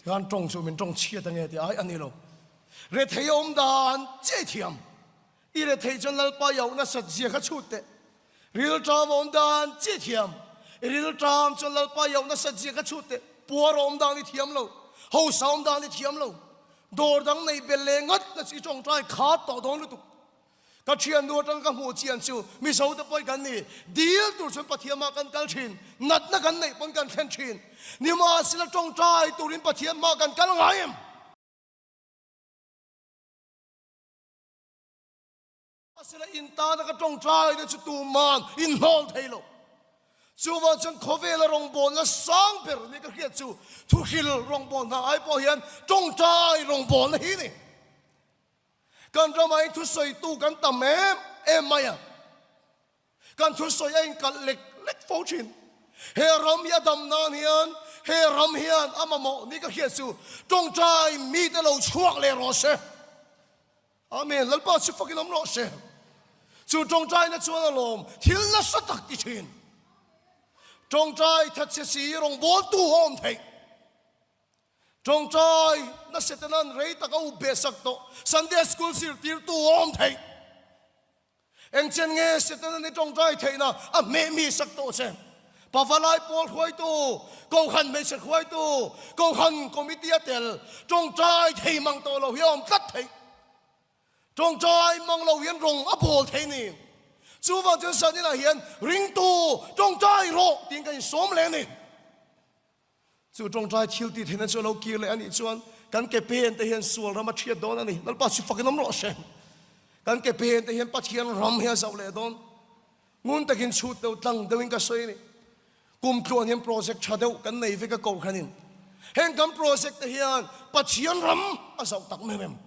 Kan tawng chu min tawng chhiat ange tih ai a ni lo. Rethei awm dan chiah i thiam. I rethei chuan Lalpa i auh nasat zia kha chhut teh. Rilṭam awm dan chiah i thiam. I rilṭam chuan Lalpa i auh nasat zia kha chhut teh. Puar awm dan i thiam lo. Hausa awm dan i thiam lo. Dawr dang nei bel leh ngat na chu i tawngtai khat tawh dawn lutuk. Ka thiannu atang ka hmuh chian chu Mizo te pawh kan ni. Dil tur chuan Pathian mah kan kal thin. Natna kan neih pawn kan thlen thin. Nimahsela tawngtai turin Pathian mah kan kal ngai em? Mahsela in tana ka tawngtai te chu tuman in hnawl thei lo. Chuvang chuan khawvela rawngbawlna sang ber ni ka hriat chu thuhril rawngbawlna hna ai pawh hian tawngtai rawngbawlna hi ni. Kan ramah hian thusawitu kan tam em em mai a, kan thusawi a inkalh lek lek fo thin. He ram hi a dam nan hian he ram hian a mamawh ni ka hriat chu tawngtai mite lo chhuak leh rawh se. Amen. Lalpa chu fakin awm rawh se. Chu tawngtaina chuan a lawm thil nasa tak ti thin. Tawngtai thatchhe si rawngbawltu a awm theih. Tawngtai na Setanan rei tak a up behsak tawh. Sunday school zirtirtu a awm theih. Engchen nge Setanan i tawngtai theihna a hmeh mi sak tawh che? Pavalai pawl hruaitu, Kohhran hmeichhe hruaitu, Kohhran committee a tel, tawngtai thei mang tawh lo hi a awm tlat theih. Tawngtai mang lo hian rawng a bawl thei ni. Chuvang chuan zaninah hian ringtu tawngtai rawh tiin kan insawm leh a ni. Chu tawngtai thil tih theihna chu a lo kir leh a nih chuan kan ke pen te hian sual ram a thiat dawn a ni. Lalpa chu fakin awm rawh se. Kan ke pen te hian Pathian ram hi a zauh leh dawn. Ngun takin chhut deuh tlang deuhin ka sawi a ni. Kum tluan hian project tha deuh kan nei vek a kohhranin. Heng kan project te hian Pathian ram a zauh tak mem em.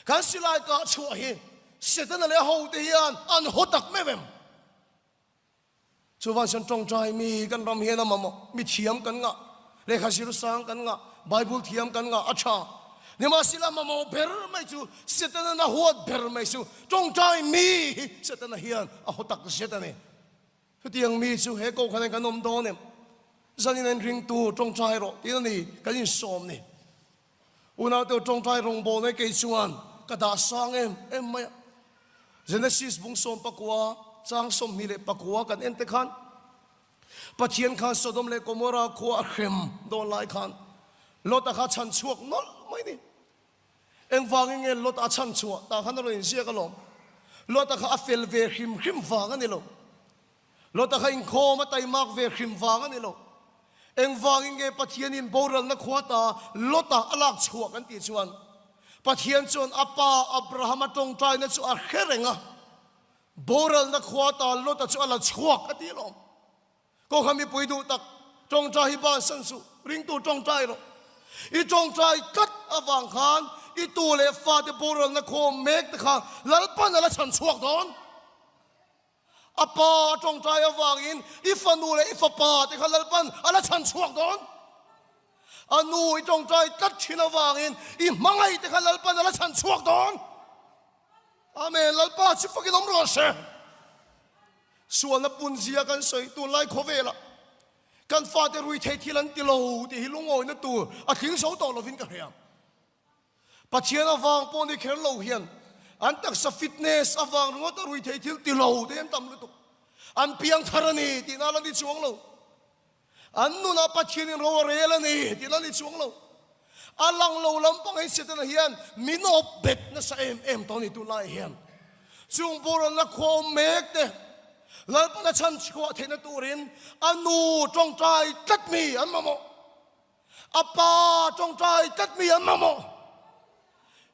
Kan silai kah chhuah hi Setana leh a hote hian an haw tak mem em. Chuvang chuan tawngtai mi kan ram hian a mamawh, mi thiam kan ngah, lehkha zir sang kan ngah, Bible thiam kan ngah a tha. Nimahsela mamawh ber mai chu Setana na huat ber mai chu tawngtai mi hi Setana hian a haw tak zet a ni. Chutiang mi chu he kohhran ah kan awm dawn em? Zanin a inringtu tawngtai rawh tiin a ni kan insawm ni. Unaute tawngtai rawngbawlna hi kei chuan ka dah sang em em mai a. Genesis bung 19 chang 24 kan en te khan Pathian khan Sodom leh Gomorrah khua a hrem dawn lai khan Lot-a kha chhan chhuak nawlh mai ni. Engvangin nge Lot-a a chhan chhuah tah khan a rawn inziak alawm. Lot-a kha a fel ve hrim hrim vang a ni lo. Lota kha inkhawm a taimak ve hrim vang a ni lo. Engvangin nge Pathianin boralna khua ta Lota a lak chhuah kan tih chuan Pathian chuan a pa Abrahama tawngtaina chu a hre reng a, boralna khua ta Lota chu a la chhuak a ti alawm. Kawngkha mipui duh tak tawngtai hi bansan suh, ringtu tawngtai rawh. I tawngtai tlat avang khan i tu leh fate boralna khua awm mek te kha Lalpan a la chhan chhuak dawn. A pa a tawngtai avangin i fanu leh i fapa te kha Lalpan a la chhan chhuak dawn. A nu i tawngtai tlat thin avangin i hmangaih te kha Lalpan a la chhan chhuak dawn. Amen. Lalpa chu fakin awm rawh se. Sualna punzia kan sawi tunlai khawvelah kan fate rui thei thil an ti lo tih hi lungawina tur a tling zo tawh lovin ka hria. Pathian avang pawh ni kher lo hian an taksa fitness avang ringawt a rui thei thil ti lo te an tam lutuk. An piang thar a ni tihna la ni chuang lo. An nunah Pathianin ro a rel a ni tihna ni chuang lo. A lang lo lampang hi Setana hian min awp bet nasa em em tawh a ni tunlaiah hian. Chung boralna khua awm mek te Lalpana chhan chhuah theihna turin a nu tawngtai tlat mi an mamawh. A pa tawngtai tlat mi an mamawh.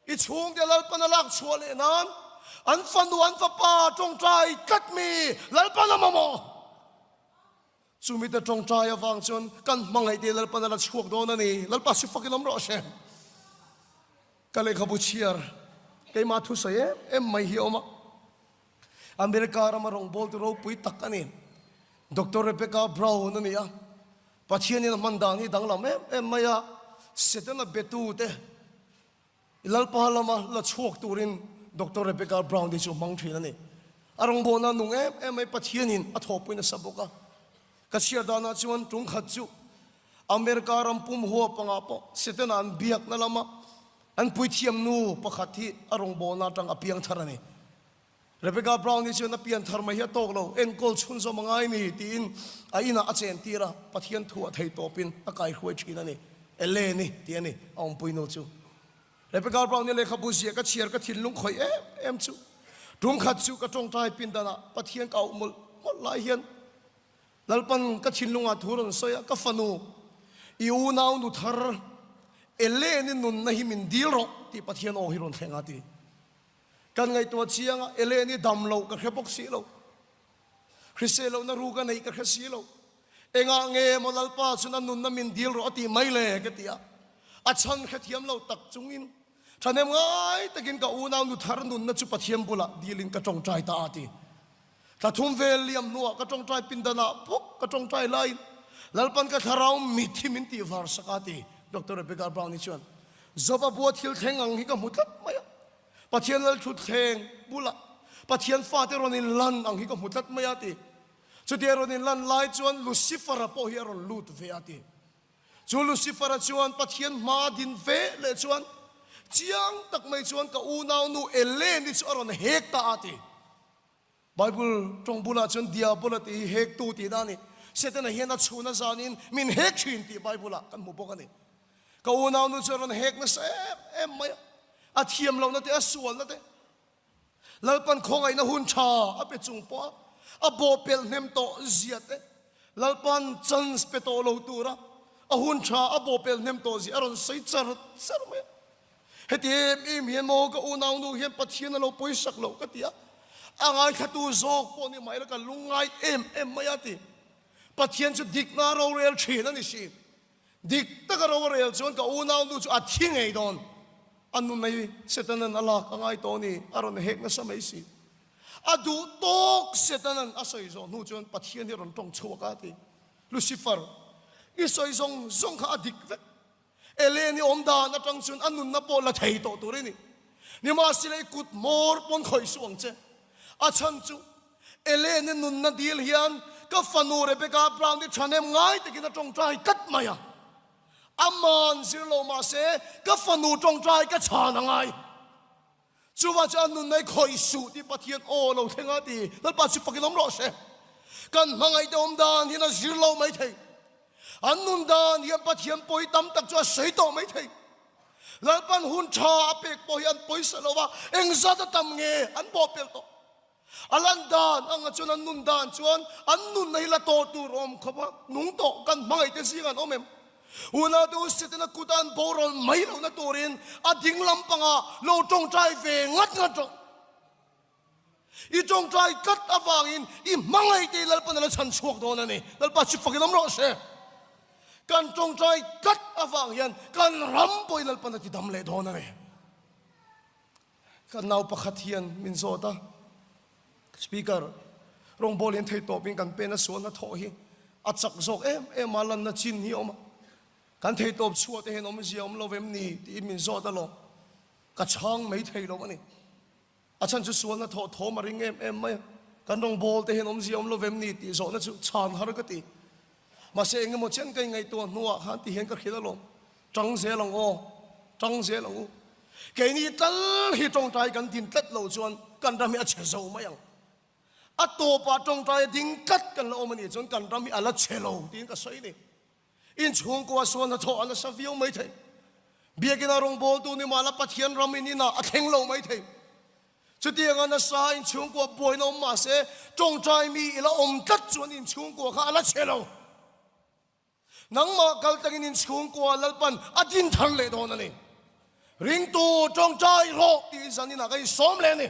I chhungte Lalpan a lak chhuah leh nan an fanu an fapa tawngtai tlat mi Lalpan a mamawh. Chumi te tawngtai avang chuan kan hmangaih te Lalpan a la chhuak dawn a ni. Lalpa si fakin awm rawh se. Ka lehkhabu chhiar keimah thusawi em em mai hi a awm a. America rama rawngbawltu ropui tak a ni. Doctor Rebecca Brown a ni a. Pathianin a hman dan hi danglam em em mai a, Setana betute Lalpa lama la chhuak turin Doctor Rebecca Brown te chu hmang thin a ni. A rawngbawlna nung em em mai Pathianin a thawhpui nasa bawk a. Ka chhiar danah chuan tung khat chu. America ram pum huap angah pawh Setana an biakna lama an puithiam nu pakhat hi a rawngbawlna atang a piang thar a ni. Rebecca Brown-i chuan a pian thar mai hi a tawk lo, enkawl chhunzawm a ngai ni tiin a inah a chen tir a, Pathian thu a thei tawpin a kaihruai thin a ni. Ellen-i tih a ni a awmpui nu chu. Rebecca Brown-i lehkhabu ziah ka chhiar ka thinlung khawih em em chu. Tum khat chu ka tawngtai pindanah Pathian ka auh mawlh mawlh lai hian Lalpan ka thinlungah thu rawn sawi a, ka fanu, i unau nu thar Ellen-i nunna hi min dil rawh tih Pathian aw hi rawn thleng a ti. Kan ngaihtuah chiang a, Ellen-i dam loh ka hre bawk si lo. Hrisel lohna ru ka neih ka hre si lo. Engah nge maw Lalpa chuan a nunna min dil rawh a tih mai le ka ti a. A chhan hrethiam lo tak chungin thahnem ngai takin ka unau nu thar nunna chu Pathian bulah dilin ka tawngtai ta a ti. Thla thum vel liam hnuah ka tawngtai pindanah bawk ka tawngtai laiin Lalpan ka thlarau mit hi min tih var sak a ti. Doctor Rebecca Brown-i chuan Job-a bua thil thleng ang hi ka hmu tlat mai a. Pathian Lalthutthleng bulah Pathian fate rawn inlan ang hi ka hmu tlat mai a ti. Chutia rawn inlan lai chuan Lucifer-a pawh hi a rawn lut ve a ti. Chu Lucifer-a chuan Pathian hma din ve leh chuan chiang tak mai chuan ka unaunu Ellen-i chu a rawn hek ta a ti. Bible tawng bulah chuan Diabola tih hi hektu tihna a ni. Setana hian a chhun a zanin min hek thin tih Bible-ah kan hmu bawk a ni. Ka unaunu chu a rawn hek nasa em em mai a, a thiam lohna te, a sualna te, Lalpan khawngaihna hun tha a pe chung pawh a, a bawhpelh hnem tawh zia te, Lalpan chance pe tawh lo tura a hun tha a bawhpelh hnem tawh zia a rawn sawi char char mai a. Heti em em hian maw ka unaunu hian Pathian a lo pawisak loh ka ti a, a ngaithlatu zawk pawh ni mah ila ka lungngai em em mai a ti. Pathian chu dikna rorel thin a ni si. Dik taka ro a rel chuan ka unaunu chu a thi ngei dawn. A nu mai Setanan a lak a ngai tawh a ni, a rawn hek nasa mai si. A duh tawk Setanan a sawi zawh hnu chuan Pathian hi a rawn tawng chhuak a ti. Lucifer, i sawi zawng zawng kha a dik vek. Ellen i awm dan atang chuan a nunna pawh la thei tawh tur i ni. Nimahsela i kut hmawr pawn khawih suh ang che. A chhan chu Ellen i nunna dil hian ka fanu Rebecca Brown i thahnem ngai takin a tawngtai tlat mai a. Aman zir lo mahse ka fanu tawngtai ka chhan a ngai. Chuvang chuan a nunna i khawih suh tih Pathian aw lo thleng a ti. Lalpa chu fakin awm rawh se. Kan hmangaihte awm dan hian a zir lo mai thei. An nun dan hian Pathian pawi tam tak chu a sawi tawh mai thei. Lalpan hun tha a pek pawh hi an pawisa lo va, engzat a tam nge an bawhpelh tawh. A lan dan anga chuan an nun dan chuan an nunna hi la tawh tur awm khawp a, nung tawh kan hmangaihte zingah an awm em? Unau te u Setana kuta an boral mai lohna turin a ding lampangah lo tawngtai ve ngat ngat rawh. I tawngtai tlat avangin i hmangaihte i Lalpan a la chhan chhuak dawn a ni. Lalpa chu fakin awm rawh se. Kan tawngtai tlat avang hian kan ram pawh i Lalpan a ti dam leh dawn a ni. Kan nau pakhat hian min zawt a, Speaker, rawngbâwl hian theihtâwpin kan pên a sualna thawh hi a chak zawk em em a, lanna chin hi a awm a, kan theihtâwp chhuah te hian awmzia awm lo vem ni tiin min zawt alawm. Ka chhâng mai thei lo a ni. A chhan chu sualna thawh thawm a ring em em mai a, kan rawngbâwl te hian awmzia awm lo vem ni tih zawhna chu chhân har ka ti. Mahse engemaw chen ka ingaihtuah hnuah khan ti hian ka hrilh alawm. Tang zel ang aw, tang zel ang u. Keini tal hi tawngtai kan din tlat lo chuan kan ram hi a chhe zo mai ang. A tawpah tawngtai a ding tlat kan la awm a nih chuan kan ram hi a la chhe lo tiin ka sawi ni. Inchhungkua sual hnathawh a nasa viau mai thei. Biakina rawngbawltu ni mahla Pathian ram in inah a thleng lo mai thei. Chutianga nasa inchhungkua buaina awm mahse tawngtai mi i la awm tlat chuan inchhungkua kha a la chhe lo. Nangmah kal tangin inchhungkua Lalpan a din thar leh dawn a ni. Ringtu tawngtai rawh tih zaninah ka insawm leh a ni.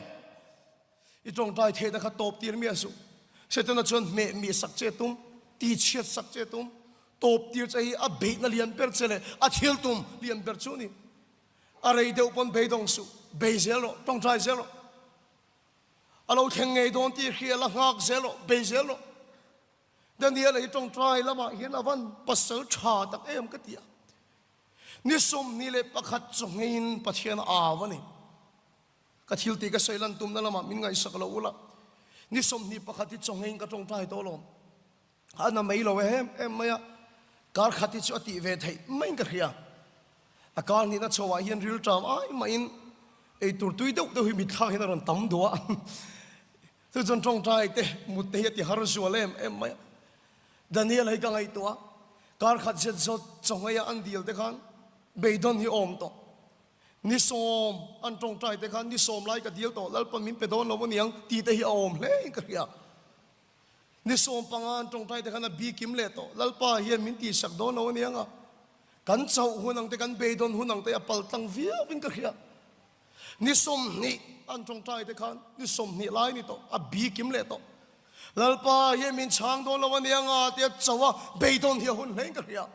I tawngtai theihna kha tawp tir miah suh. Setana chuan hmeh mih sak che tum, tichhiat sak che tum, tawp tir che hi a beihna lian ber che leh a thil tum lian ber chu a ni. A rei deuh pawn beidawng suh, bei zel rawh, tawngtai zel rawh. A lo thleng ngei dawn tih hria la nghak zel rawh, bei zel rawh. Daniel-a hi tawngtai lamah hian a van pasal tha tak em ka ti a. Ni 21 chaw ngeiin Pathian a au a ni. Ka thil tih ka sawi lan tumna lamah min ngaihsak lo ula, ni 21 hi chaw ngeiin ka tawngtai tawh alawm. A na mai lo em em mai a. Kar khat hi chu a tih ve theih maiin ka hria. A kar hnihna chhoah hian rilṭam ai mahin eitur tui deuh deuh hi mitthlak hian a rawn tam duh a. Chu chuan ṭawngṭai te mut te hi a ti har zual em em mai a. Daniel hei ka ngaihtuah a, kar khat zet zawt chawngeia an dil te khan beidawn hi awm tawh. Ni sawm an ṭawngṭai te khan ni sawm lai ka dil tawh Lalpa min pe dawn lo aniang tih te hi a awm hle in ka hria. Ni 15 an ṭawngṭai te khan a bi kim leh tawh Lalpa hian min tihsak dawn lo aniang a, kan chauh hun ang te kan beidawn hun ang te a pal tlang viau in ka hria. Ni 20 an ṭawngṭai te khan ni 20 lai ni tawh a bi kim leh tawh Lalpa hian min chhang dawn lo aniang a tia chauh a beidawn hi a hun hle in ka hria.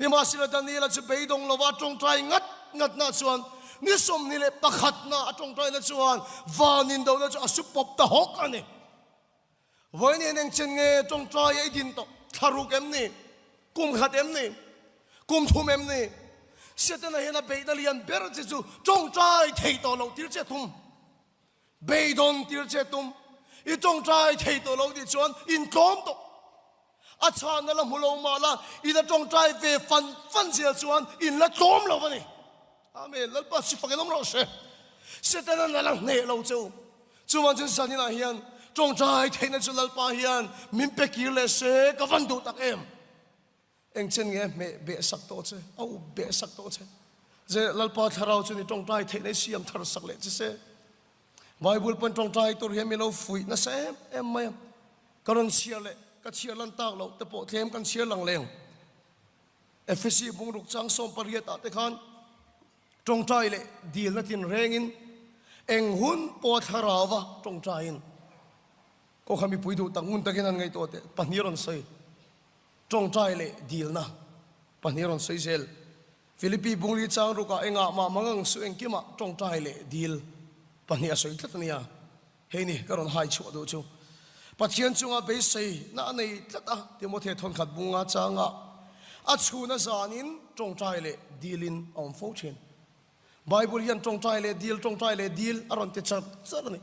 Nimahsela Daniela chu beidawng lova ṭawngṭai ngat ngatna chuan ni 21 na a ṭawngṭaina chuan van indona chu a su pawp ta hawk a ni. Vawiin engchen nge ṭawngṭai a i din tawh? Thla ruk em ni? Kum khat em ni? Kum thum em ni? Setana hian a beihna lian ber che chu ṭawngṭai thei tawh loh tir che thum. Beidawn tir che tum. I ṭawngṭai thei tawh lo tih chuan intlawm tawh. A chhana la hmu lo mah la, i la ṭawngṭai ve fan fan zel chuan in la tlawm lo a ni. Amen. Lalpa si fak in awm rawh se. Setanan a la hneh lo che u. Chuvang chuan zaninah hian ṭawngṭai theihna chu Lalpa hian min pe kir leh se ka van duh tak em. Engchen nge a hmeh beh sak tawh che, a up beh sak tawh che. Ze Lalpa thlarau chu ni ṭawngṭai theihna i siam thar sak leh che se. Bible pawn ṭawngṭai tur hian min lo fuih nasa em em mai a. Ka rawn chhiar leh ka chhiar lan tak loh te pawh tlem kan chhiar lang leng. Efesi bungruk chang 18 ah te khan ṭawngṭai leh dilna tinrengin eng hun pawh thlarauva ṭawngṭaiin kawkha mipui duh tak ngun takin an ngaihtuah teh pahnih rawn sawi. Ṭawngṭai leh dilna pahnih rawn sawi zel. Philippi bungli chang rukah engah mah mangang suh engkimah ṭawngṭai leh dil pahnih a sawi tlat a nia. Hei ni ka rawn hai chhuah duh chu. Pathian chunga beiseina a nei tlat a, Timothea thawnkhat bunga changa a chhuna zanin ṭawngṭai leh dilin a awm fo ṭhin. Bible hian ṭawngṭai leh dil, ṭawngṭai leh dil a rawn ti char char a ni.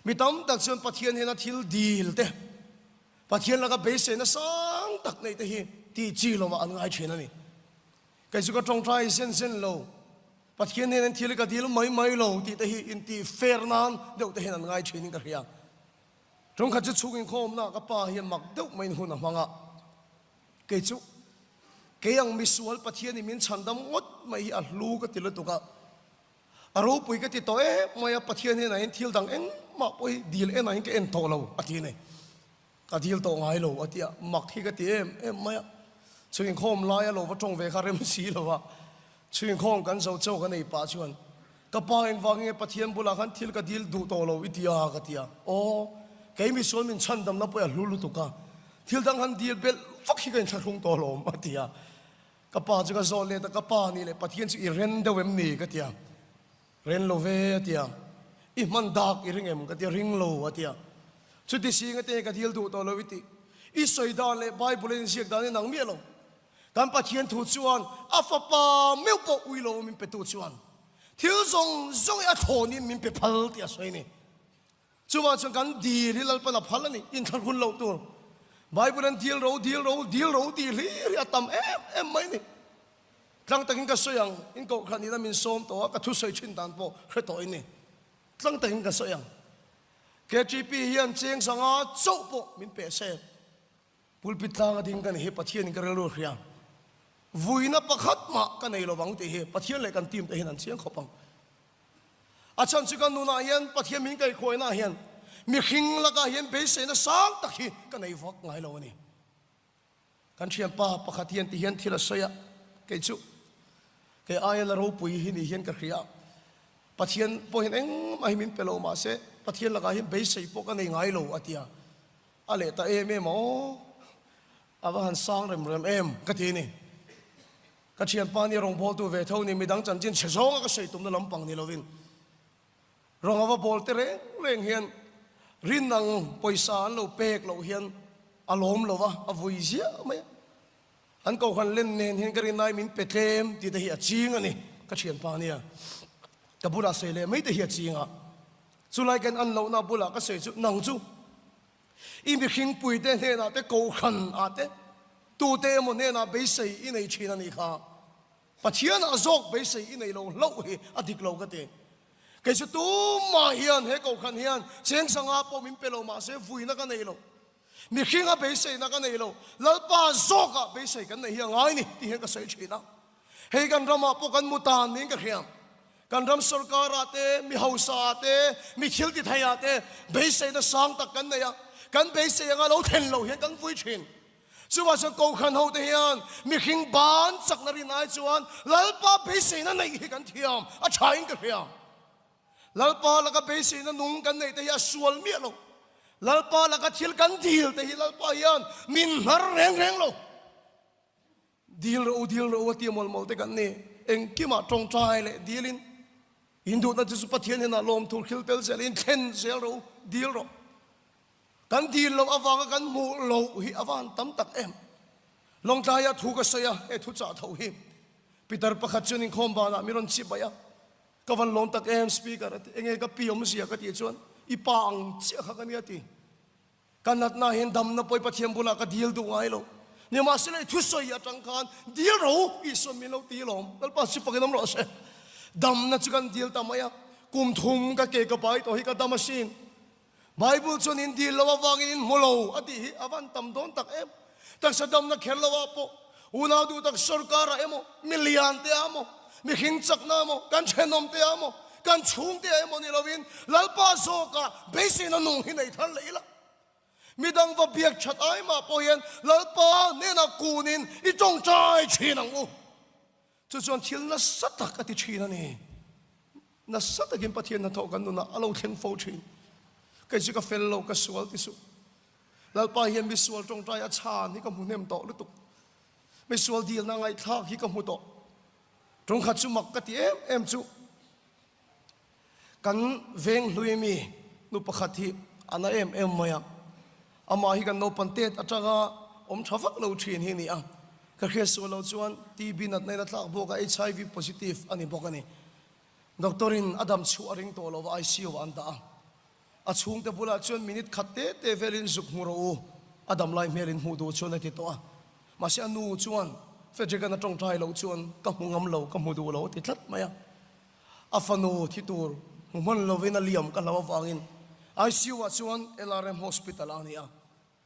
Mi tam tak chuan Pathian hian a thil dil te, Pathian laka beiseina sang tak neih te hi tih chi lovah an ngai thin a ni. Kei chu ka tawngtai zen zen lo, Pathian hian thil ka dil mai mai lo tih te hi intih fair nan deuh te hian an ngai thin in ka hria. Tawngkhat chu chhung inkhawmna ka pa hian mak deuh maiin hun a hmang a, kei chu kei ang misual Pathianin min chhandam ngawt mai hi a hlu ka ti lutuk a, A ropui ka ti tawh em mai a, Pathian hian ahin thil dang engmah pawh hi dil en ahin ka en tawh lo a ti a ni. Ka dil tawh ngai lo a ti a, mak hi ka ti em em mai a. Chhuinkhawm laia lo va tawng ve kha rem si lo a, chhuinkhawm kan zo chauh ka nei pah chuan ka pa engvang nge Pathian bulah khan thil ka dil duh tawh lo i ti a ka ti a. Aw, kei misual min chhandamna pawh a hlu lutuk a, thil dang han dil belh vak hi ka inthlahrung tawh alawm a ti a. Ka pa chu ka zawh let a, ka pa nih leh Pathian chu i ren deuh em ni? ka ti a. Ren lo ve a ti a. I hman dak i ring em? ka ti a, ring lo a ti a. Chuti singa te ka dil duh tawh lo i tih. I sawi dan leh Bible a inziak dan i nang miah lo. Kan Pathian thu chuan a fapa meuh pawh ui lo min petu chuan thil zawng zawng hi a thlawnin min pe phal tih a sawi a ni. Chuvang chuan kan dil hi Lalpan a phal a ni, inthlahrun loh tur. Bible an dil ro, dil ro, dil ro tih hlir hi a tam em em mai a ni. Tlang takin ka sawi ang, in kohhran ina min sawm tawh a, ka thusawi thin dan pawh hre tawh in ni. Tlang takin ka sawi ang. KTP hian cheng sanga chauh pawh min peh se. Pulpit tlanga ding ka ni hi Pathianin ka rilru hria. Vuina pakhat mah ka nei lovang tih hi Pathian leh kan team te hian an chiang khawp ang. A chhan chu kan nunah hian Pathian min kaihkhuainaah hian mihring lakah hian beiseina sang tak hi ka nei vak ngai lo a ni. Kan thianpa pakhat hian ti hian thil a sawi a, kei chu kei aia la ropui hi ni hian ka hria a, Pathian pawh hian engmah hi min pe lo mahse Pathian lakah hian beisei pawh ka nei ngai lo a ti a, a leh ta em em a aw, a va han sang rem rem em ka ti a ni. Ka thianpa nia rawngbawltu ve tho ni, midang chanchin chhe zawnga ka sawi tumna lampang ni lovin rawng a va bawl te reng reng hian rin ang pawisa an lo pek loh hian a lawm lo va, a vui ziah mai a. An kohhran len nen hian ka rinai min pe tlem tih te hi a ching a ni, ka thianpa nia ka bulah sawi leh mai te hi a ching a. Chulai kan an lohna bulah ka sawi chu nang chu i mihringpui te hnenah te kohhran ah te. Tute emaw hnenah beisei i nei thin a nih kha. Pathianah zawk beisei i nei lo hlauh hi a dik lo ka ti. Kei chu tumah hian he kohhran hian cheng sanga pawh min pe lo mahse vuina ka nei lo. Mihringa beiseina ka nei lo. Lalpa zawkah beisei kan neih hi a ngai ni tih hian ka sawi thin a. Hei kan ramah pawh kan mu tan niin ka hria. Kan ram sorkarah te, mi hausaah te, mi thil ti theiah te beiseina sang tak kan nei a. Kan beisei anga lo thlen loh hian kan vui thin. Chuvah chuan Kohhran hote hian mihring ban chakna rin ai chuan Lalpa beiseina neih hi kan thiam a thain ka hria. Lalpa laka beiseina nung kan neih te hi a sual miah lo. Lalpa laka thil kan dil te hi Lalpa hian min hnar reng reng lo. Dil rawh u, dil rawh u a ti mawlh mawlh te kan ni. Engkimah tawngtai leh dilin in duhna te chu Pathian hnenah lawmthur khil tel zelin thlen zel rawh u, dil rawh. Kan dil loh avanga kan hmuh loh hi a van tam tak em. Lawngtlaia thu ka sawi a, he thu chah tho hi Peter pakhat chuan inkhawm banah mi rawn chip baih a, ka van lawm tak em Speaker a ti, enge ka pi awmzia ka tih chuan i pa ang chiah kha ka nia ti. Ka natna hian damna pawi Pathian bulah ka dil duh ngai lo. Nimahsela i thusawi atang khan dil ro Isua min lo ti lawm. Lalpa chu fakin awm rawh se. Damna chu kan dil ta mai a, kum thum ka ke ka bai tawh hi ka dam asin. Bible chuan in dil lo avangin in hmu lo a tih hi a van tam dawn tak em. Taksa damna kher lo ah pawh unau duh tak sorkar ah emaw, mi lian te ah emaw, mihring chakna emaw, kan thenawm te ah emaw, kan chhung te ah emaw ni lovin Lalpa zawkah beiseina nung hi nei thar leh ila. Midang va biak that ai mah pawh hian Lalpa hnenah kunin i tawngtai thin ang u. Chu chuan thil nasa tak a ti thin a ni. Nasa takin Pathian hnathawh kan nunah a lo thleng fo thin. Kei chu ka fel lo, ka sual ti suh. Lalpa hian misual tawngtai a chhan hi ka hmu hnem tawh lutuk. Misual dilna ngaihthlak hi ka hmu tawh. Tawngkhat chu mak ka ti em em chu. Kan veng hlui mi nu pakhat hi a na em em mai a, amah hi kan naupan tet atanga awm tha vak lo thin hi a ni a, ka hriat sual lo chuan TB natna in a tlak bawk a, HIV positive a ni bawk a ni. Doctor in a dam chhuah a ring tawh lo va, ICU ah an dah a. A chhungte bulah chuan minute khat te te velin zuk hmu rawh u, a dam lai hmelin hmuh duh chuan a ti tawh a. Mahse a nu chuan Frederick-a'n a tawngtai loh chuan ka hmu ngam lo, ka hmu duh lo a ti tlat mai a. A fanu thi tur hmu hman lovin a liam ka hlau avangin ICU ah chuan LRM Hospital ah a ni a,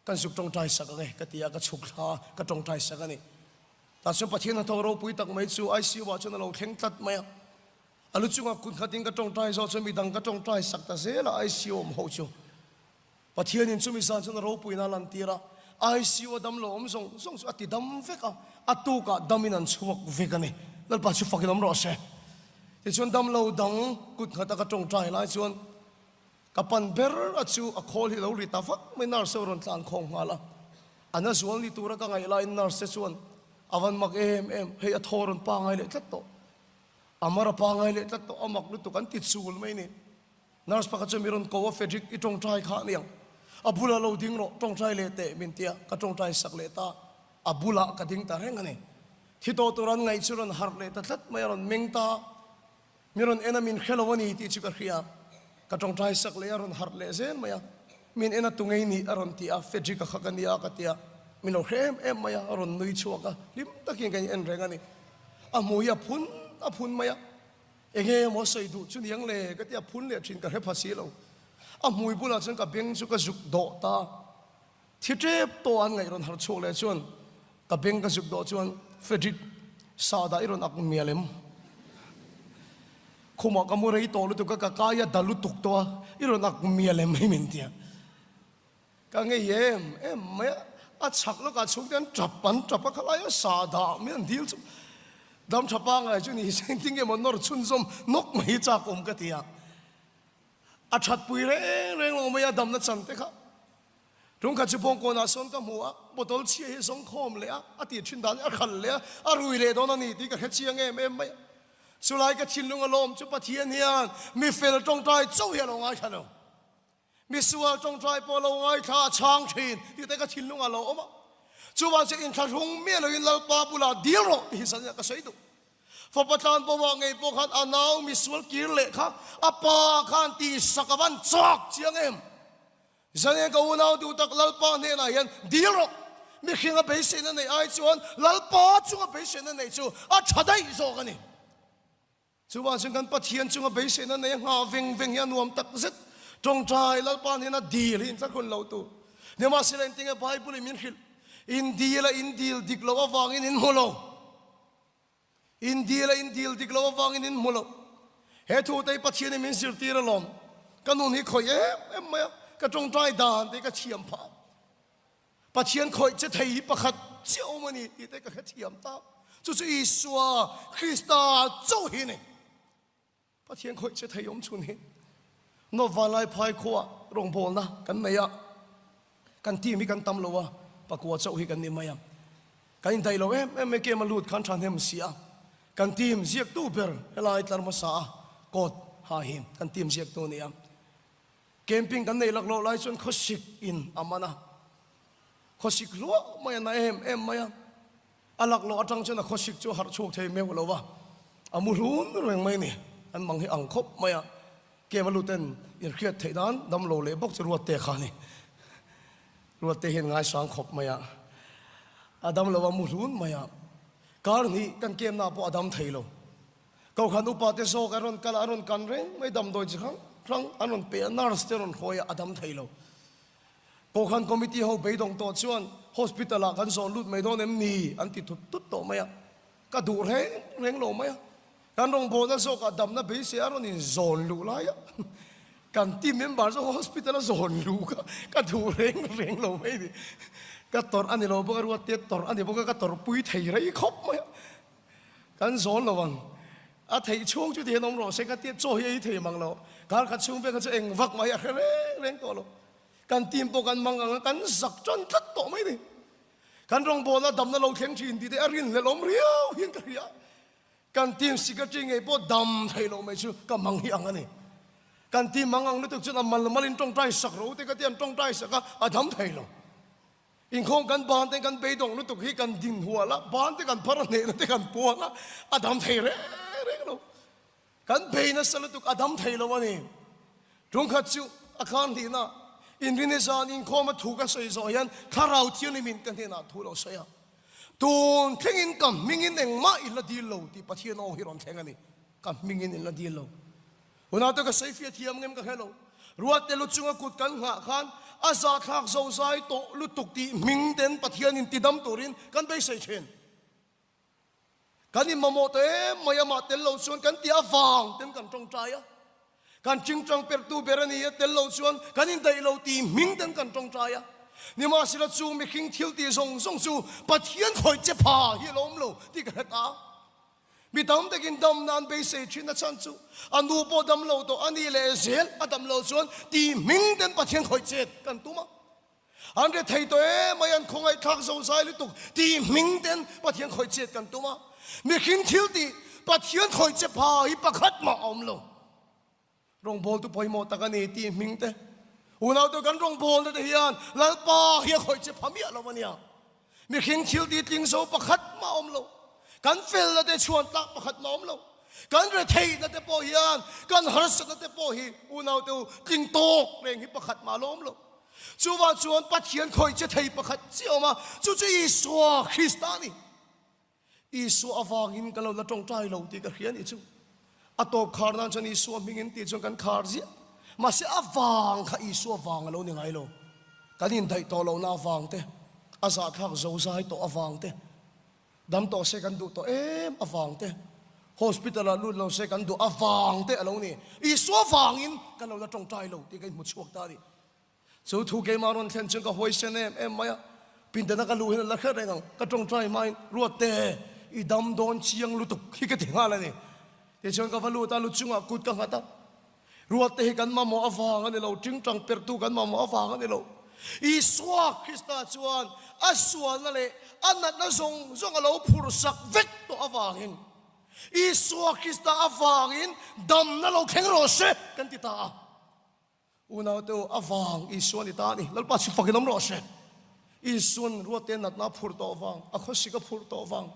kan zuk tawngtai sak ang e ka ti a, ka chhuk thla a, ka tawngtai sak a ni. Tah chuan Pathian hnathawk ropui tak mai chu ICU ah chuan a lo thleng tlat mai a, a lu chungah kut nghatin ka tawngtai zawh chuan midang ka tawngtai sak ta zel a ICU awm ho chu. Pathianin chumi zan chuan a ropuina a lantir a, ICU a damlo awm zawng zawng chu a ti dam vek a, a tukah damin an chhuak vek a ni. Lalpa chu fakin awm rawh se. Tichuan damlo dang kut nghat a ka tawngtai lai chuan ka pan ber a chu a khawl hi lo ri ta vak mai, nurse ho rawn tlan khawng nghal a. A na zual ni tura ka ngaih laiin nurse te chuan a van mak em em, hei a thaw rawn pangai leh tlat tawh, a mar a pangai leh tlat tawh, a mak lutuk an ti chul mai ni. Nurse pakhat chuan mi rawn ko a, Frederick, i tawngtai kha aniang. A bulah lo ding rawh, tawngtai leh teh min ti a, ka tawngtai sak leh ta. A bulah ka ding ta reng a ni. Thi tawh tur an ngaih chu rawn harh leh ta tlat mai, a rawn meng ta. Mi rawn en a, min hre lo a ni tih chu ka hria. Ka tawngtai sak leh a, rawn harh leh zel mai a. Min en a tu ngei nih a rawn ti a, Frederick-a kha ka nia ka ti a. Min lo hre em em mai a, a rawn nui chhuak a, hlim takin kan en reng a ni. A hmui a phun a phun mai a. Enge maw sawi duh chu niang le ka ti a, phun leh thin ka hre pha si lo. A hmui bulah chuan ka beng chu ka zuk dawh ta. Thi tep tawh an ngaih rawn harh chhuak leh chuan ka beng ka zuk dawh chuan Frederick sahdah i rawn ak mial em? Khumah ka mu rei tawh lutuk a, ka kai a da lutuk tawh a, i rawn ak mial em hei min ti a. Ka ngei em em mai a, a chhak lawkah chhungte an tap an tap a, khalai a sah dah mai an dil chu dam tha pangai chu ni se engtin nge maw nawr chhunzawm nawk mai hi chak awm ka ti a, a that pui reng reng lo mai a damna chan te kha tungkhat chu bawngkawnah sawn ka hmu a, bottle chhia hi zawng khawm leh a, a tih thin dan hi a hral leh a, a rui leh dawn a ni tih ka hre chiang em em mai a, chulai ka thinlung a lawm chu Pathian hian mi fel tawngtai chauh hi a lo ngaithla lo. Misual tawngtai pawh lo ngaithla a chhang thin tih te ka thinlung ah lo awm a. Chuvang chu inthlahrung miah loin Lalpa bulah dil rawh tih hi zan ka sawi duh. Fapa tlan bo ah ngei pawh khan a nau misual kir leh kha a pa khan tihsak a van chak chiang em. Zan hian ka unau duh tak Lalpa hnenah hian dil rawh. Mihringa beiseina neih ai chuan Lalpa chunga beiseina neih chu a tha daih zawk a ni. Chuvang chuan kan Pathian chunga beiseina nei a nghah veng veng hi a nuam tak zet. Tawngtai Lalpa hnena dil hi inthlahrun lo tur. Nimahsela engtinge Bible in min hrilh? In dil a in dil dik loh avangin in hmu lo. In dil a in dil dik loh avangin in hmu lo. He thu te hi Pathian in min zirtir alawm. Ka nun hi khawih em em mai a, ka tawngtai dan te hi ka thiam phah. Pathian khawih che thei hi pakhat chiah awm a ni tih te ka hrethiam ta. Chu chu Isua Krista chauh hi a ni. Pathian khawih che thei awm chhun hi. North Vanlai phai khuaah rawngbawlna kan nei a, kan team hi kan tam lo a, pakua chauh hi kan ni mai a. Kan indaih lo em em mai, kem a lut khan thahnem si a. Kan team ziaktu ber helai tlar hmasa a coat ha hi kan team ziaktu a ni a. Camping kan neih lak loh lai chuan khawsik in a man a, khawsik hluah mai a na em em mai a, a lak loh atang chuan a khawsik chu a harh chhuak thei meuh lo a, a mu hlun reng mai a ni, an mang hi ang khawp mai a, camp a lut ten inhriat theih nan dam lo leh bawk chu Ruatte kha a ni, Ruatte hian ngaisang khawp mai a, a dam lo a mu hlun mai a, kar hnih kan camp na pawh a dam thei lo. Kohhran upa te zawk an rawn kal a, an rawn kan reng mai, damdawi chi hrang hrang an rawn pe a, nurse te rawn hawi a, a dam thei lo. Kohhran committee ho beidawng tawh chuan hospital ah kan zawn lut mai dawn em ni an ti tut tut tawh mai a, ka duh reng reng lo mai a, kan rawngbawlna zawkah damna beisei a rawn in zawn luh lai a, kan team member zawk hospital a zawn luh kha ka duh reng reng lo mai a ni. Ka tawrh a ni lo bawk a, Ruatte tawrh a ni bawk a, ka tawrhpui thei rei khawp mai a. Kan zawn lo ang. A theih chhung chu tihian awm rawh se ka tia chaw hi ei thei mang lo. Kar khat chhung vel kha chu eng vak mai a hre reng reng tawh lo. Kan team pawh kan mang ang a, kan zak tan tlat tawh mai ni. Kan rawngbawlna damna lo thleng thin tih te a rinhlelh awm riau hian ka hria. Kan team secretary ngei pawh dam thei lo mai chu ka mang hi ang a ni. Kan team mang ang lutuk chuan a mal malin tawngtai sak ro te ka tia an tawngtai sak a, a dam thei lo. Inkhawm kan ban te kan beidawng lutuk hi kan din hual a, ban te kan phar a, hnehna te kan puang a, a dam thei reng reng lo. Kan bei nasa lutuk a dam thei lo a ni. Tungkhat chu a khan hlihna inrini zan inkhawm a thu ka sawi zawh hian Thlarau Thianghlimin ka hnenah thu lo sawi a, Tun thlengin ka hmingin engmah in la dil lo tih Pathian aw hi rawn thleng a ni. Ka hmingin in la dil lo. Hunah te ka sawi fiah thiam ngem ka hre lo. Ruatte lu chunga kut kan nghah khan a zahthlak zozai tawh lutuk tih hming ten Pathianin tidam turin kan beisei thin. Kan inmamawh tawh em mai amah tel lo chuan kan tih avang ten kan tawngtai a. Kan chingchang perhtu ber a ni a, tel lo chuan kan indaih lo tih hming ten kan tawngtai a. Nimahsela chu mihring thil tih zawng zawng chu Pathian khawih che pha hi a lo awm lo tih ka hre ta. Mi tam takin damna an beisei thin a chhan chu a nu pawh dam lo tawh a ni leh zel a dam lo chuan tih hming ten Pathian khawih chet kan tum a. An re thei tawh em mai an khawngaihthlak zozai lutuk tih hming ten Pathian khawih chet kan tum a. Mihring thil tih Pathian khawih che pha hi pakhat mah a awm lo. Rawngbawltu pawimawh tak a ni tih hming te unaute kan rawngbawlna te hian Lalpa hi a khawih che pha miah lo a nia. Mihring thil ti tling zo pakhat mah a awm lo. Kan felna te chhuan tlak pakhat mah a awm lo. Kan retheihna te pawh hian kan harsatna te pawh hi unaute u tling tawk reng hi pakhat mah a lo awm lo. Chuvang chuan Pathian khawih che thei pakhat chiah a awm a, chu chu Isua Krista a ni. Isua avangin ka lo la tawngtai lo tih ka hria a nih chu. A tawp khar nan chuan Isua hmingin tih chuan kan khar ziah. Mahse a vang kha Isua vang a lo ni ngai lo. Kan indaih tawh lohna avang te, a zahthlak zozai tawh avang te, dam tawh se kan duh tawh em avang te, hospital ah lut lo se kan duh avang te a lo ni. Isua vangin kan lo la tawngtai lo tih ka inhmu chhuak ta a ni. Chu thu keimah rawn thlen chuan ka huaisen em em mai a, pindana ka luh hian a la hre reng ang, ka tawngtai hmain Ruatte i dam dawn chiang lutuk hi ka ti nghal a ni. Tichuan ka va lut a, lu chungah kut ka nghat a, Ruatte hi kan mamawh avang a ni lo, tingtang perhtu kan mamawh avang a ni lo. Isua Krista chuan a sualna leh a natna zawng zawng a lo phursak vek tawh avangin Isua Krista avangin damna lo thleng rawh se kan ti ta a. Unaute u, a vang Isua ni ta a ni. Lalpa chu fakin awm rawh se. Isuan ruatte natna a phurh tawh vang, a khawsik a phurh tawh vang,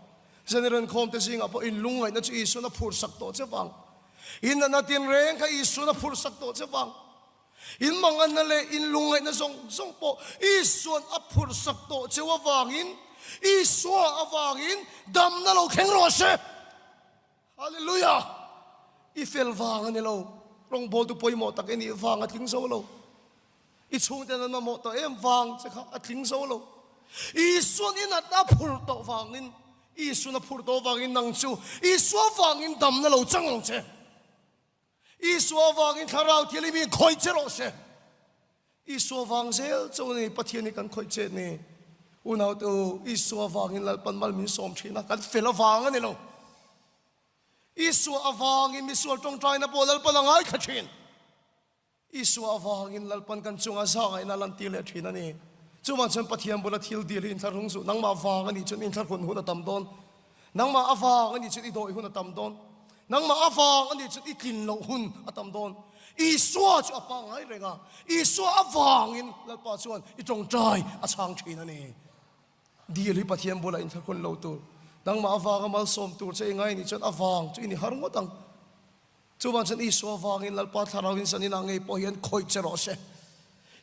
Zaniren khawmte zingah pawh in lungngaihna chu Isuan a phurhsak tawh che vang, in natna tinreng kha Isuan a phurhsak tawh che vang. In manganna leh in lungngaihna zawng zawng pawh Isua'n a phurhsak tawh cheu avangin, Isua avangin damna lo thleng rawh se. Hallelujah! I fel vang a ni lo, rawngbawltu pawimawh tak i nih vang a tling zo lo. I chhungten an mamawh tawh em vang che kha a tling zo lo. Isua'n i natna a phurh tawh vangin, Isua'n a phurh tawh vangin nang chu Isua vangin damna lo chang ang che. Isua vangin thlarau thil i mi khawih che rawh se. Isua vang zel chu ni Pathian hi kan khawih chet ni. Unaute u, Isua vangin Lalpan mal min sawm thin a, kan fel avang a ni lo. Isua avangin misual tawngtaina pawh Lalpan a ngaithla thin. Isua avangin Lalpan kan chunga zahngaihna a lantir leh thin a ni. Chuvang chuan Pathian bula thil dil hi inthlahrung suh. Nangmah avang a nih chuan inthlahrun hun a tam dawn. Nangmah avang a nih chuan i dawih hun a tam dawn. Nangmah avang a nih chuan i tlin loh hun a tam dawn. Isua chu a pangngai reng a, Isua avangin Lalpa chuan i tawngtai a chhang thin a ni. Dil hi Pathian bulah inthlahrun lo tur. Nangmah avanga malsawm tur che i ngai nih chuan avang chu i ni har ngawt ang. Chuvang chuan Isua vangin Lalpa Thlarauin san inah ngei pawh hian khawih che rawh se.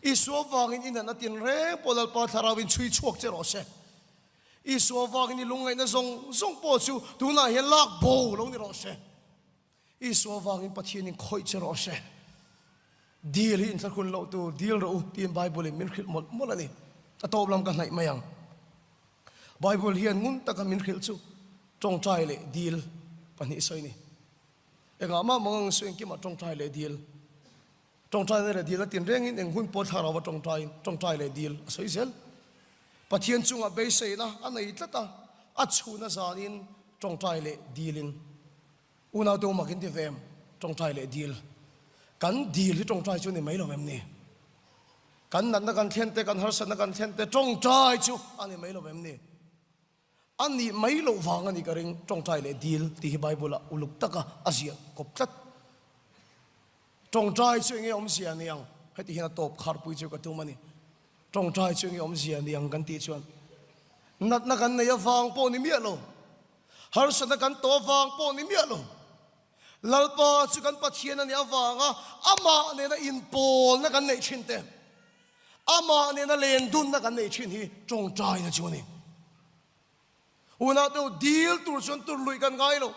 Isua vangin i natna tinreng pawh Lalpa Thlarauin chhui chhuak che rawh se. Isua vangin i lungngaihna zawng zawng pawh chu tunah hian lak bo lo ni rawh se. Isua vangin Pathianin khawih che rawh se. Dil hi inthlahrun loh tur dil rawh u tiin Bible-in min hrilh mawlh mawlh a ni. A tawp lam ka hnaih mai ang. Bible hian ngun taka min hrilh chu tawngtai leh dil pahnih sawi a ni. Engah mah mang ang su engkimah tawngtai leh dil. Tawngtaina leh dil a tin rengin eng hun pawh thlarau a tawngtaiin tawngtai leh dil a sawi zel. Pathian chungah beiseina a nei tlat a, a chhuna zanin tawngtai leh dilin unaute u makin ti ve em? Tawngtai leh dil. Kan dil hi tawngtai chu a ni mai lo em ni? Kan natna kan thlen te, kan harsatna kan thlen te tawngtai chu a ni mai lo em ni? A nih mai loh vang a nih ka ring, tawngtai leh dil tih hi Bible-ah uluk taka a ziah kawp tlat. Tawngtai chu enge awmzia ni ang? Heti hian a tawp kharpui chu ka tum a ni. Tawngtai chu enge awmzia ni ang kan tih chuan natna kan nei avang pawh ni miah lo, harsatna kan tawh avang pawh ni miah lo, Lalpa chu kan Pathian a nih avanga amah nena inpawlna kan neih thin te, Amah nena len dunna kan neih thin hi tawngtaina chu a ni. Unau te u, dil tur chuan tur luih kan ngai lo.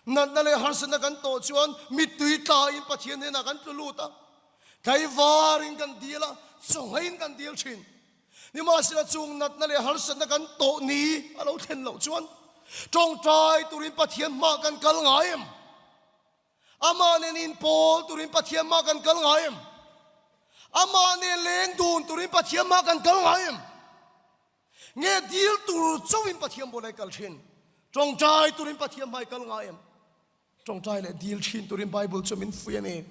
Natna leh harsatna kan tawh chuan mittui tlain Pathian hnenah kan tlu lut a, tlaivarin kan dil a, chawngaiin kan dil thin. Nimahsela chung natna leh harsatna kan tawh ni a lo thlen loh chuan tawngtai turin Pathian hmaah kan kal ngai em? Amah nen inpawl turin Pathian mah kan kal ngai em? Amah nen leng dun turin Pathian mah kan kal ngai em? Nge dil tur chauhin Pathian bulah i kal thin? Tawngtai turin Pathian hmai kal ngai em? Tawngtai leh dil thin turin Bible chu min fui a ni.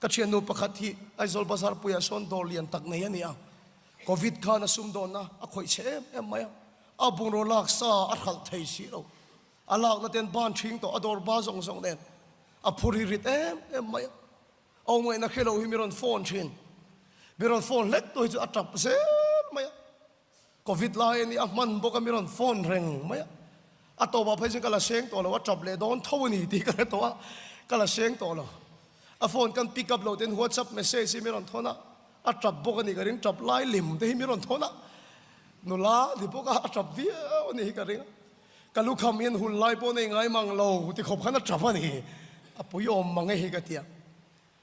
Ka thiannu pakhat hi Aizawl Bazar puiah sawn dawr lian tak nei a ni a. Covid khan a sumdawnna a khawih chhe em em mai a. A bungraw lak sa a hralh thei si lo. A lakna ten ban ṭhing tawh a dawr ba zawng zawng nen a phur hi rit em em mai a. A awmngaihna hre lo hi mi rawn phone ṭhin. Mi rawn phone hlek tu hi chu a ṭap zel mai a. Covid lai a ni a hman bawk a mi rawn phone reng mai a. A tawpah phei chuan ka la seng tawh lo, a ṭap leh dawn tho a ni tih ka hre tawh a, ka la seng tawh lo. A phone kan pick up loh ten WhatsApp message hi mi rawn thawn a, a ṭap bawk a ni ka ring, ṭap lai lim te hi mi rawn thawn a. Nula ni bawk a, a ṭap viau a ni hi ka ring a. Ka lukham hian hun lai pawh nei ngai mang lo ti khawp khan a tap a ni. A pui awm mang e hi ka tia.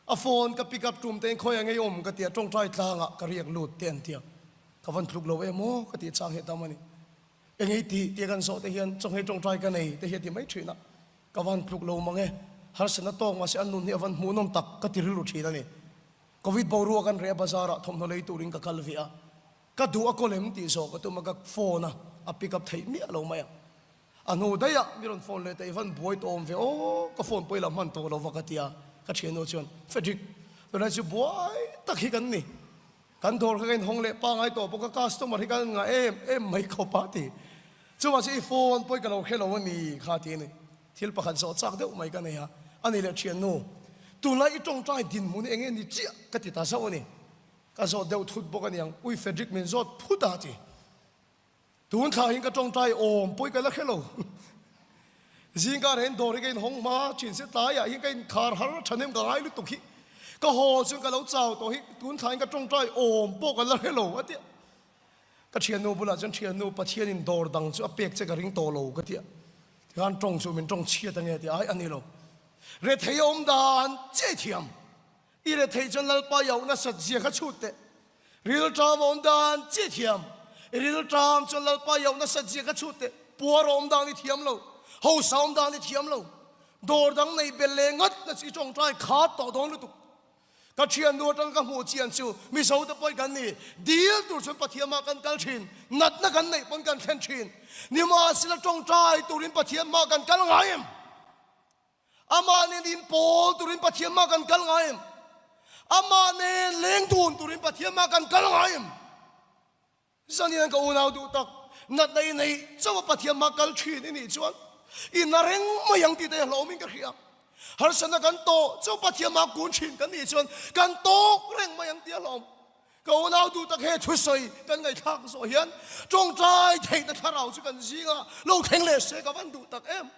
A phone ka pick up tum te in khawi a ngei awm ka tia tawngtai tlangah ka riak lut te an tia. Ka van tluk lo em aw ka tih chang hi a tam a ni. Engei tih tia kan zawh te hian chawnghei tawngtai ka nei te hi a ti mai thin a. Ka van tluk lo mang e. Harsatna tawk mahse an nun hi a van hmuhnawm tak ka ti rilru thin a ni. Covid boruak an reh a bazar ah thawmhnaw lei turin ka kal ve a. Ka duh a kawl em tih zawh ka tum a, ka phone a, a pick up theih miah lo mai a. A hnu daih ah mi rawn phone leh ta i van buai tawh awm ve aw, ka phone pawh i la hman tawh lo va ka ti a, ka thiannu chuan, Frederick, tunlai chu buai tak hi kan ni, kan dawr kha ka inhawng leh pangai tawh bawk a, customer hi kan ngah em em mai khawp a ti. Chuvang chu i phone pawh i ka lo hre lo a ni kha ti a ni. Thil pakhat zawh chak deuh mai ka nei a, a ni leh thiannu, tunlai i tawngtai dinhmun hi eng nge ni chiah ka ti ta zauh a ni. Ka zawt deuh thut bawk a niang, Ui Frederick min zawt phut a ti. Tun thla hin ka tawngtai awm pawi ka la hre lo. Zingkar hian dawr hi ka inhawng hma thin se tlaiah hian ka inkhar har thahnem ka ngai lutuk hi. Ka haw chuan ka lo chau tawh hi, tun thlain ka tawngtai awm pawh ka la hre lo a ti a. Ka thiannu bulah chuan thiannu Pathianin dawr dang chu a pek che ka ring tawh lo ka ti a. Tikhan tawng chu min tawng chhiat ange a ti a, ai a ni lo. Rethei a awm dan chiah i thiam. I rethei chuan Lalpa i auh nasat zia kha chhut teh. Rilṭam a awm dan chiah i thiam. I rilṭam chuan Lalpa i auh nasat zia kha chhut teh. Puar a awm dan i thiam lo. Hausa a awm dan i thiam lo. Dawr dang nei belh leh ngat na chu i tawngtai khat tawh dawn lutuk. Ka thiannu atang ka hmuh chian chu Mizo te pawhin kan ni. Dil tur chuan Pathian mah kan kal thin. Natna kan neih pawn kan thlen thin. Nimahsela tawngtai turin Pathian mah kan kal ngai em? Amah nen inpawl turin Pathian mah kan kal ngai em? Amah nen leng dun turin Pathian mah kan kal ngai em? Zanin ka unau duh tak, natna i neih chauh a Pathian mah kal thin i nih chuan i na reng mai ang tih te hlawmin ka hria. Harsatna kan tawh chauh Pathian mah kun thin kan nih chuan kan tawk reng mai ang tih a hlawm. Ka unau duh tak he thusawi kan ngaihthlak zawh hian tawngtai theihna thlarau chu kan zingah lo thleng leh se ka van duh tak em.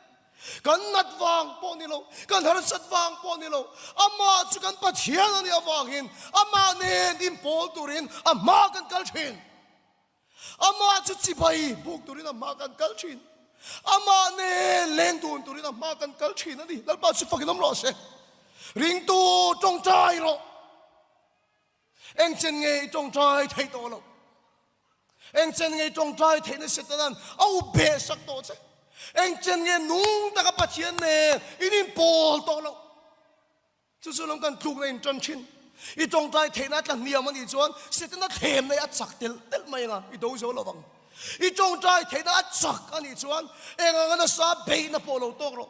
Kan nat vang pawh ni lo, kan harsat vang pawh ni lo, amah chu kan Pathian a nih avangin amah nen inpawl turin a hma kan kal thin. Amah chu chibai buk turin a hma kan kal thin. Amah nen leng dun turin a hma kan kal thin a ni. Lalpa chu fakin awm rawh se. Ringtu tawngtai rawh. Engchen nge i tawngtai theih tawh loh? Engchen nge i tawngtai theihna Setanan a u beh sak tawh che? Engchen nge nung taka Pathian nen in inpawl tawh loh? Chu chu lawm kan tlukna in tan thin. I tawngtai theihna a tla hniam a nih chuan Setana thlemna hi a chak telh telh mai anga i do zo lo vang. I tawngtai theihna a chak a nih chuan eng anga nasa beihna pawh lo tawk rawh.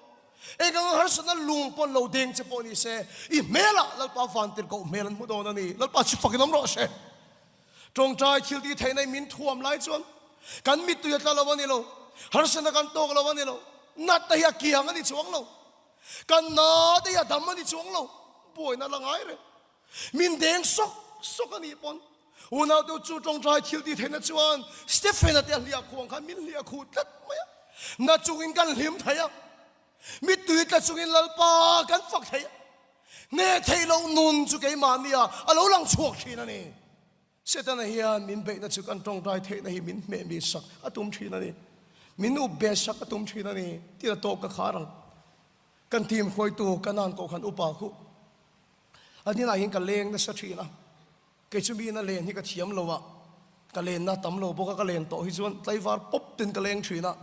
Eng anga harsatna lung pawn lo deng che pawh ni se, i hmelah Lalpa vantirhkoh hmel an hmu dawn a ni. Lalpa chu fakin awm rawh se. Tawngtai thil tih theihna in min thuam lai chuan kan mittui a tla lo a ni lo, harsatna kan tawk lo a ni lo, natna hi a kiang a ni chuang lo, kan na te hi a dam a ni chuang lo, buaina la ngai reng. Min deng sawk sawk a nih pawn unaute chu tawngtai thil tih theihna chuan Stephen-a te a hliah khuh ang khan min hliah khuh tlat mai a. Na chungin kan hlim thei a, mittui tla chungin Lalpa kan fak thei a. Hne theih loh nun chu keimahnia a lo lang chhuak thin a ni. Setana hian min beihna chu kan tawngtai theihna hi min hmeh mi sak a tum thin a ni. Min up be sak a tum thin a ni tih a tawk ka khar ang. Kan team hruaitu Kanan Kohhran upa khu a hnenah hian ka leng nasa thin a, kei chu miin a len hi ka thiam lo a, ka lenna tam lo bawk a, ka len tawh hi chuan tlaivar pawp ten ka leng thin a,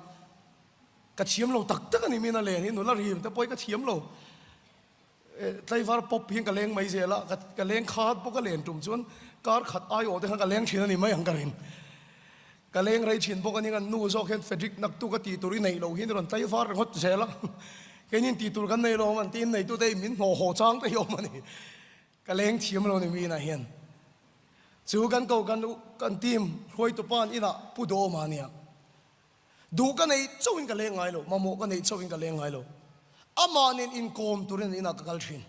ka thiam lo tak tak a ni miin a len hi nula rim te pawh hi ka thiam lo. Tlaivar pawp hian ka leng mai zel a, ka leng khat bawk a len tum chuan kar khat aiawh te khan ka leng thin a ni mai ang ka ring. Ka leng rei thin bawk a ning an nu zawk hian Frederick naktuk a tih tur i neih loh hi ni rawn tlaivar ringawt zel a, keinin tih tur kan nei lo ang an tiin neitute hi min hnawh haw chang te hi awm a ni. Ka leng thiam lo ni mi inah hian. Chu kan ko kan kan team hruaitu pa an inah Pu Dawma a nia. Duh ka neih chauhin ka leng ngai lo, mamawh ka neih chauhin ka leng ngai lo. Amah nen inkawm turin an inah ka kal thin.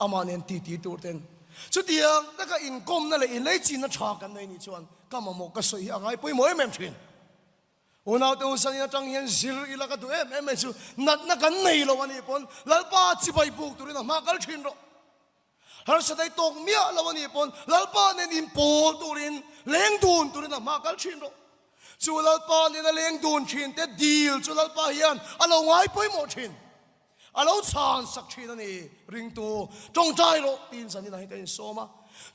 Amah nen titi tur ten. Chutiang taka inkawmna leh inleichinna tha kan nei nih chuan ka mamawh ka sawi hi a ngai pawimawh em em thin. Unaute u Sanin atang hian zir ila ka duh em em mai chu natna kan nei lo a nih pawn Lalpa chibai buk turin a hma kal thin rawh. Harsatei tawk miah lo a nih pawn Lalpa nen inpawl turin leng dun turin a hma kal thin rawh. Chu Lalpa nena leng dun thin te dil chu Lalpa hian a lo ngai pawimawh thin. A lo chhan sak thin a ni. Ringtu, tawngtai rawh tiin zaninah hian ka insawm a.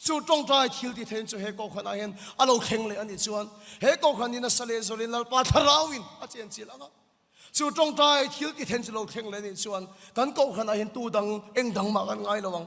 Chu tawngtai thil ti thein chu he kohhranah hian a lo thleng leh a nih chuan he kohhran hi nasa leh zawlin Lalpa thlarauin a chenchilh ang a. Chu tawngtai thil ti then chu lo thleng leh nih chuan kan kohhranah hian tu dang eng dang mah kan ngai lo ang.